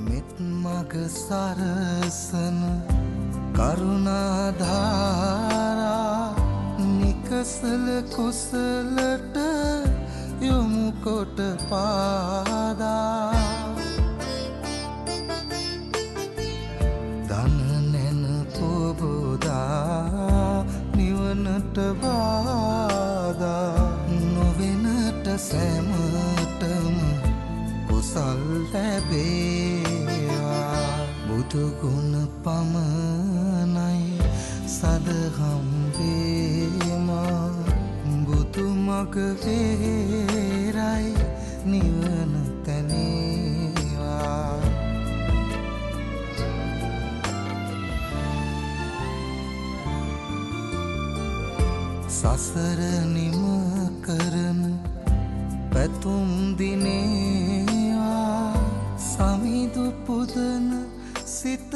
මෙත් මග සරසන කරුණා ධාරා නිකසල කුසලට යොමු කොට පාදා. දන නැන පොබෝදා නිවනට බාධා නොවෙනට සැමටම කුසල් ලැබේවා. බුදු ගුණ පමණයි සදහම් වේමා. බුදු මග වේරයි නිවන තැනේවා. සසර නිම කරන පැතුම් දිනේවා. සමිඳු පුදන සිත